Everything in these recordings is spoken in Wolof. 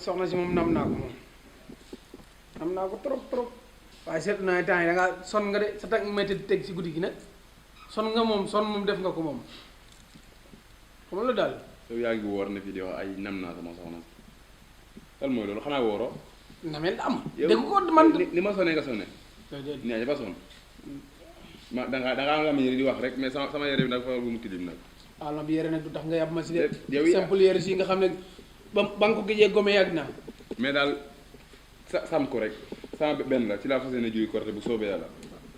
soxna si moom nam naa ko moom nam naa ko trop waaye seetlu naa temps yi da ngaa son nga de sa tànk métti teg si guddi gi nag son moom def nga ko moom xam la daal. yow yaa ngi woor ne fii di wax ay nam naa sama soxna lan mooy loolu xanaa wooroo. namel am. dégg ko man ni ma sonné nga sonné. nee dafa sonn ma da ngaa am yére di wax rek mais sama yére bi nag fa bu mu tilim nag. waaw lam yére nag du tax nga yàpp ma si de. yow simple yére si nga xam ne ba nga ko géejee gome yàgg naa. mais daal sam ko rek sama benn la ci laa fas yéene julli korité bu soobee yàlla.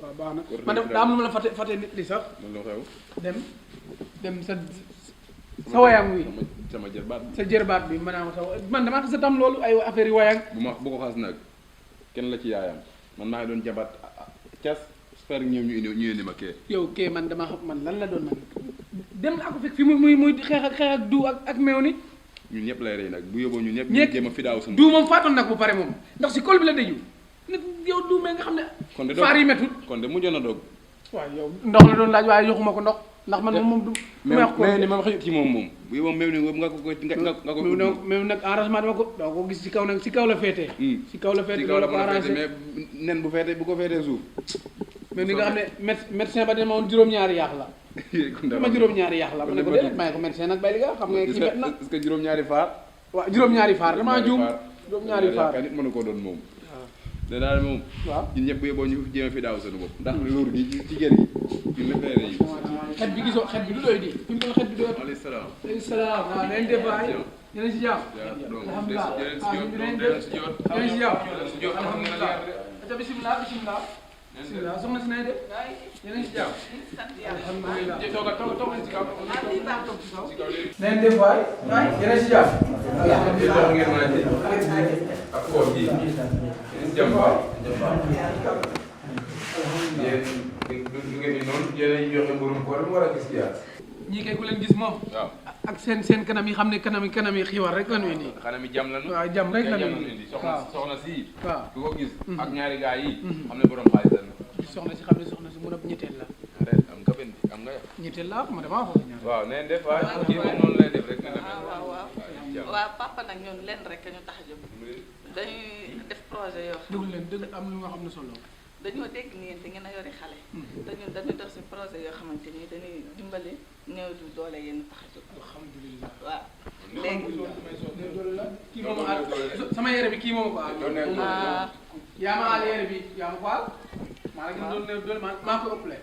waaw baax na man de daa am lu ma la fàtte nit li sax. man loo xew. dem sa wayang wi sama jërbaat sa jërbaat bi maanaam man damaa xas a tam loolu ay affaire yi wayang bu ko xas nag kenn la ci yaayam man maa ngi doon jabat cas faire ñoom ñu indi ma kee. yow kee man damaa xam man lan la doon man dem laa ko fekk fi muy xeex ak du ak meew ni ñun ñëpp lay rey nag bu yóbboo ñun ñëpp ñu jéem a fidaaw suñu du moom faatoon nag bu pare moom ndax si kol bi la dëju nit yow du mee nga xam ne faar yi mettul kon de mujjoon na doog waaw yow ndox la doon laaj waaye yoxuma ko ndox ndax man moom du mais ni ma wax ci moom bu yóbboo meew ni nga ko meew nag arrangement dama ko gis ci kaw nag ci kaw la féetee ci kaw la féetee loolu ko arrangé mais nen bu ko féetee suuf mais ni nga xam ne médecin ba dama woon juróom-ñaari yaax la ma juróom-ñaari yaax la ma ne ko déedéet may ko médecin nag bay li nga xam nga kii bet na est-ce que juróom-ñaari faar waaw juróom-ñaari faar damaa juum juróom-ñaari faar nit mënu ko doon moom ne daal moom waaw ñun ñëpp bu yóbboo ñu jéem a fi daaw seen bopp ndax luur gi ci gér gi ñun la feere yi xet bi gisoo xet bi du doy di fi mu toll xet bi doy alayhi salaam waaw nañ def waay yéen si jàmm alhamdulilah yéen si jàmm alhamdulilah aca bisimilah soxna si nay def yéen si jàmm alhamdulilah toog leen si kaw nañ def waay yéen si jàmm ak koor gi jëm waay yéen du ngeen di noonu yéen a joxe mburum koor mu war a gis yaa ñii kay ku leen gis moom waaw ak seen kanam yi xam ne kanam yi xiiwar rek lañu indi xanaa mi jam lañu waaw jam rek lañu indi soxna si waaw du ko gis ak ñaari gaa yi xam ne borom xaalis lañu soxna si xam ne soxna si mun a ñetteel la am nga benn am nga ñetteel la ma damaa ko ñaan waaw neen def waay kii moom noonu lay def rek waaw papa nag ñun lenn rek ñu tax a jóg dañuy def projet yoo xam déglu leen dégg am lu nga xam ne solo dañoo dégg ni yéen da ngeen a yori xale te ñun dañuy def si projet yoo xamante ni dañuy dimbali néew du doole yéen tax a jóg alhamdulilah waaw léegi kii moom aal sama yére bi kii moom ko aal yaa ma aal yére bi yaa ma ko aal maa la gën doon néew doole maa ko ëppale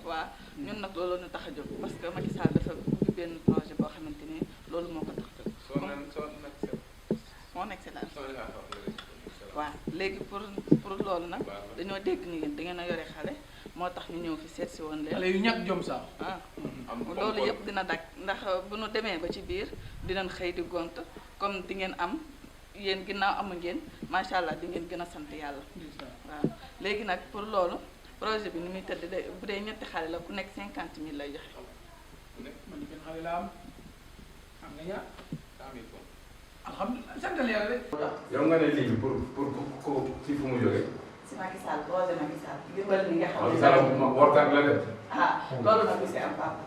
waaw ñun nag loolu ñu tax a jóg parce que Macky Sall dafa ubbi benn projet boo xamante ni loolu moo ko tax a jóg son excellence waaw léegi pour loolu nag dañoo dégg ni yéen da ngeen a yore xale moo tax ñu ñëw fi seet si woon leen xale yu ñàkk jom sax loolu yëpp dina dakk ndax bu nu demee ba ci biir dinañ xëy di gont comme di ngeen am yéen ginnaaw amu ngeen macha allah di ngeen gën a sant yàlla waaw léegi nag pour loolu projet bi ni muy tëdd de bu dee ñetti xale la ku nekk 50 000 lay joxe man di benn xale la am nga ñaar alhamdulilah santal yàlla rek yow nga ne lii pour ko ci fu mu jógee si Macky Sall projet Macky Sall dimbal ni nga xam ne Sall warkat la def loolu nag bi si am papa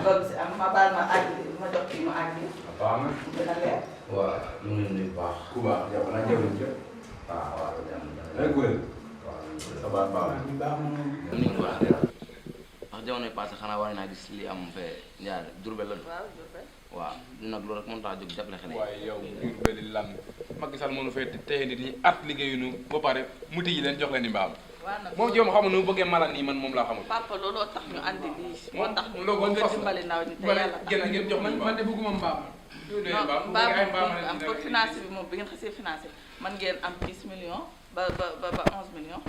loolu bi si am ma baal ma àgg ma jox kii mu àgg baax na dina leer waaw ñu ngi leen di baax. ku baax jàpp naa jëluñ ca waaw ay kuréel sa baat baax na comme ni nga ko waxee rek ndax jamono passé xanaa war naa gis li am fee ñaar Diourbel la waaw Diourbel waaw ñun nag loolu rek mën tax a jóg jàppale xale yi waaye yow Diourbel li lan Macky Sall mënu fee teye nit ñi at liggéeyuñu ba pare mu tijji leen jox leen ni mbaam waaw nag moom joom xamul nu mu bëggee malal nii man moom laa xamul papa looloo tax ñu andi lii moo tax ñu loolu bëgg a dimbali ndaw ñi te yàlla tax gën a ngeen jox man de bëgguma mbaam non mbaam pour financé bi moom bi ngeen xasee financé man ngeen am 10 millions ba 11 millions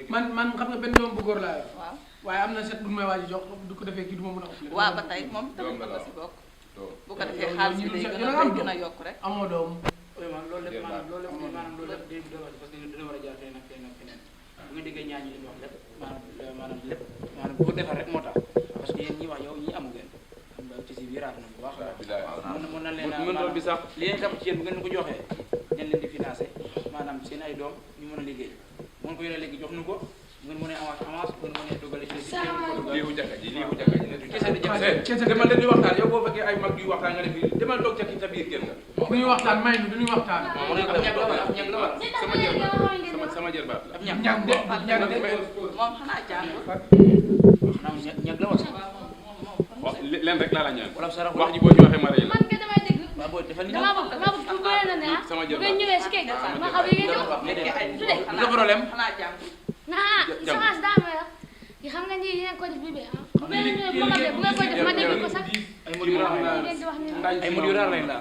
man xam nga benn doom bu góor laa yor waaw waaye am na set bu may waaj a jox du ko defee kii du ma mën a ëppale waaw ba tey moom tamit bëgg si bokk bu ko defee xaalis bi day gën a yokk rek amoo doom vraiment loolu lépp maanaam loolu lépp day doon parce que dina war a jaar feneen ak feneen ak feneen bu nga déggee ñaañi li ñu wax lépp maanaam lépp maanaam bu ko defar rek moo tax parce que yéen ñi wax yow ñi amu ngeen xam nga ci si wiraat na bu baax mën na leen mën bi sax li ngeen jàpp ci yéen bu ngeen ko joxee dañ leen di financé maanaam seen ay doom ñu mën a liggéey mën ko yore léegi jox nu ko ngeen mënee avance ngeen mënee dogale ci lii wu jàkka ji kese demal leen di waxtaan yow boo fekkee ay mag yu waxtaan nga def demal toog ca sa biir kër nga du ñuy waxtaan may nu du ñuy waxtaan sama jër baat la ab ñag ñag de ñag de moom xanaa jàng xanaa ñag la wala wax leen rek laa la ñaan wala sarax wax ji boo ci waxee ma rey la man kay damay dégg. waaw boo defal ni damaa bëgg pour bëre na ne ah. sama jër bu ngeen ñëwee si kay ma xam yi ngeen ñëw. du problème xanaa jàng ah semence daa may wax yi xam nga nii yéen ko def bii ah. bu ngeen ñëwee bu ngeen koy def ma dégg ko sax. ay mot yu raar ngeen di wax ni ay mot yu raar lañ la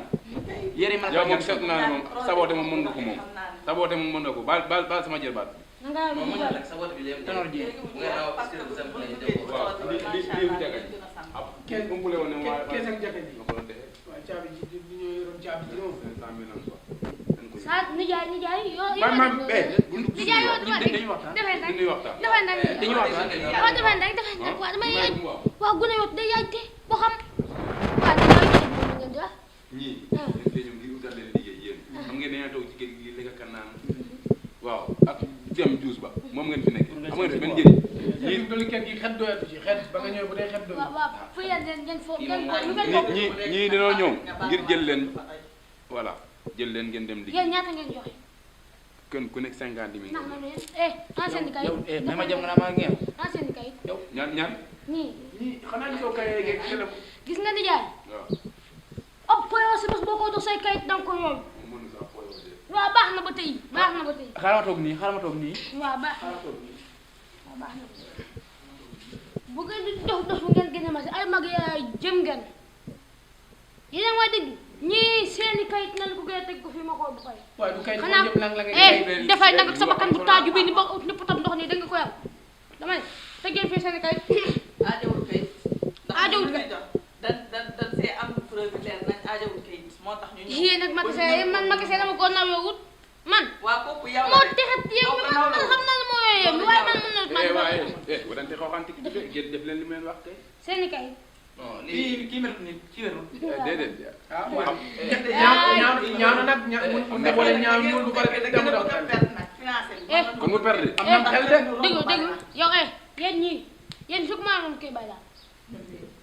yére man yow moom seet naa ne moom saboote moom mën nga ko moom saboote moom mën nga ko baal sama jër baat na nga moom mën na nag sa bopp bi léegi Tanor Dieng bu ngeen aw parce que bu sam lañu def ko waaw lii wu jàkka ji kenn umpule woon ne waa kees ak jàkka ji nga ko doon defee waaw caabi ji du ñoo yoroon caabi ji moom 500 000 quoi saa nijaay yoo nijaay yoo dañuy waxtaan defee nag dañuy waxtaan defee nag dañuy waxtaan waaw defee nag waaw damay yaay waaw gune yoot day yaay te boo xam waaw nijaay yoo moom ngeen di wax ñii dañ koy ñëw ngir utal leen liggéey yéen xam ngeen dañoo toog ci kër gi lekk kan naan waaw ak dem juus ba moom ngeen fi nekk xam ngeen fi benn njëriñ lii doli kër gi xet doyatu ci xet ba nga ñëw bu dee xet doy waaw waaw fu yéen ngeen foofu ngeen ko lu ngeen bokk ñii dañoo ñëw ngir jël leen voilà jël leen ngeen dem liggéey yéen ñaata ngeen joxe kenn ku nekk 50 000 ndax man ancien di kayit yow mais ma jëm nga naa maa ngeew ancien di kayit ñaan nii ñii xanaa gisoo kayee geeg xelam gis nga nijaay waaw ob poyo si bés boo ko dox say kayit danga ko yooyu moom mënu sax fooy wax de waaw baax na ba tey baax na ba tey xaaral ma toog nii waaw baax na waaw baax na bu ngeen di dox bu ngeen génne ma si ay mag yaay jëm ngeen yéen a ngi may dégg ñii seeni kayit nan ko gën a teg ko fi ma ko bu koy waaye du kayit xanaa yëpp nag la ngay dafay nag sa bakkan bu taaju bi ni ba ut ni potam ndox nii da nga ko yàlla damay teggeen fii seeni kayit aajawul kayit aajawul kayit dan see am preuve leer nañ aajawul kayit moo tax ñu ñëw yéen nag Macky Sall man Macky Sall dama ko nawee wut man waa kooku yow moo texet yow man xam naa ne moo yooyu waaye man mën na waaye wadante xooxante ki de def leen li mu leen wax kay seeni kayit non lii kii mel ni kii wér déedéet ah waaw ñaaw na nag mun na boole ñaaw ñuul bu pare dem daw kon mu perdre am na xel de déglu yow yéen ñii yéen fekk maa doon koy bàyyi daal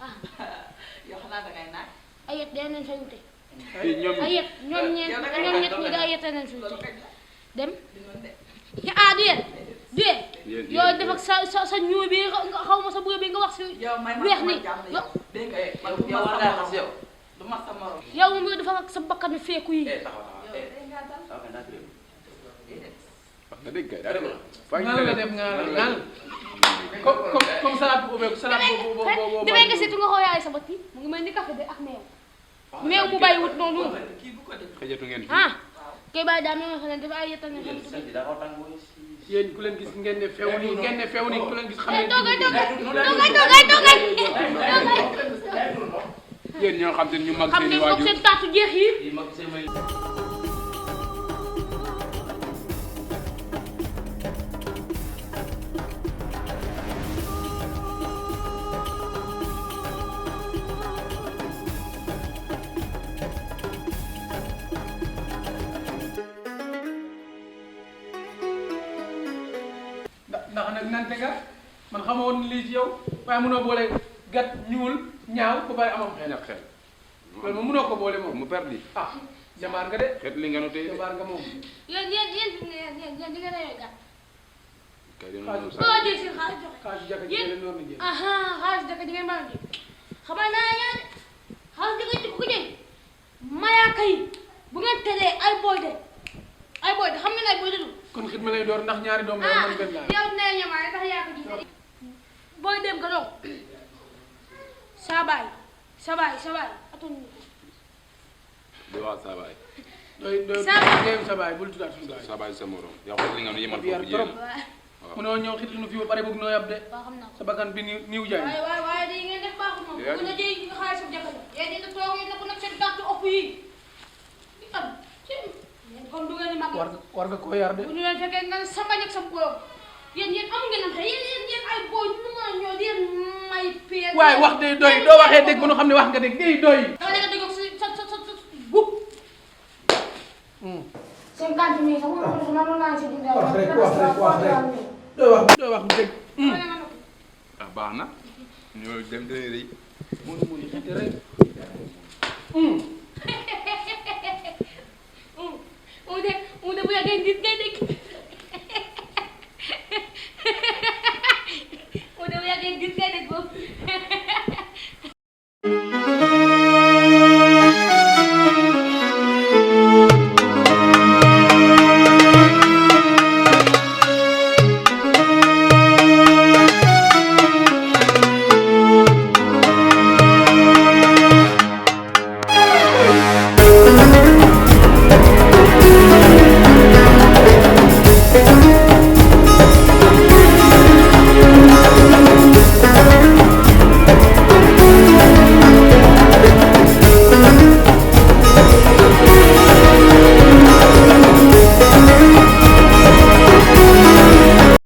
ah yow xanaa dangay naaj ay yet dee nañ fay wute fii ñoom ay yet ñoom ñett ñi da ay yet nañ fay wute dem du yet yow def ak sa ñuul bi xaw ma sa bëgg bi nga wax si weex ni dégg nga yow war ngaa xam yow du ma sa morom yow moom nga dafa ak sa bakkanu feeku yi wax nga dégg kay nan la def nga comme salade bu ubbeeku salade bu demee nga seetu nga xoo yaay sa bët yi mu ngi mel ni café de ak meew mu bàyyi wut noonu xëjatu ngeen fi kay bàyyi daal même xale dafa ay yettal ne yéen ku leen gis ngeen ne feew ni ku leen gis xam ne toogay yéen ñoo xam te ñu mag xam seen ne i moom waajur seen taatu jeex yi ndax nag nante nga man xamoon lii ci yow waaye mënoo boole gat ñuul ñaaw ba pare amam xel ñàkk xel loolu moom mënoo ko boole moom mu perdre ah jamaar nga de xet li nga no tey jamaar nga moom yéen di nga reyoo gàtt kay dina mënu boo sax jël seen xaalis joxe xaalis jàkka ji leen noonu jël xaalis jëkk di ngeen mën a jël xamal naa yaa de xaalis jëkk ji ku ko jël mayaaka yi bu ngeen teree ay boy de xam nga ne ay boy de du kon xit ma lay door ndax ñaari doom la man benn laa yow nee ñamaay ndax yaa ko jiite booy dem ka doom sa baay aton di wax sa baay doy Sa- ngay sa baay bul tuddaat suñu baay sa baay sa morom yow xet li nga no yemal Yar foofu trop. jéem mënoo ñëw xit nu fi ba pare bëgg noo yab de waaw xam naa ko sa bakkan bi niw jaay waaye di ngeen def baaxul moom bu na jëy nga xaalis sa jëkk yéen di toog yi na ko nag seen gàttu ëpp yi di am yéen kon du ngeen di mag war nga koo yar de bu ñu leen fekkee nga sa bañ ak sa borom yéen am ngeen am te yéen ay booy ñu mën a ñëw di leen may pied waaye wax de doy doo waxee dégg bu nu xam ne wax nga dégg day doy dama nekk dégg sa gub seen gàtt mi sax mënu ko def na mën naa si dundee wax rek doo wax bu dëgg. ah baax na ñoo dem dinañ rëy. mu xeeti rek. mu de bu yàggee nit ngay dégg.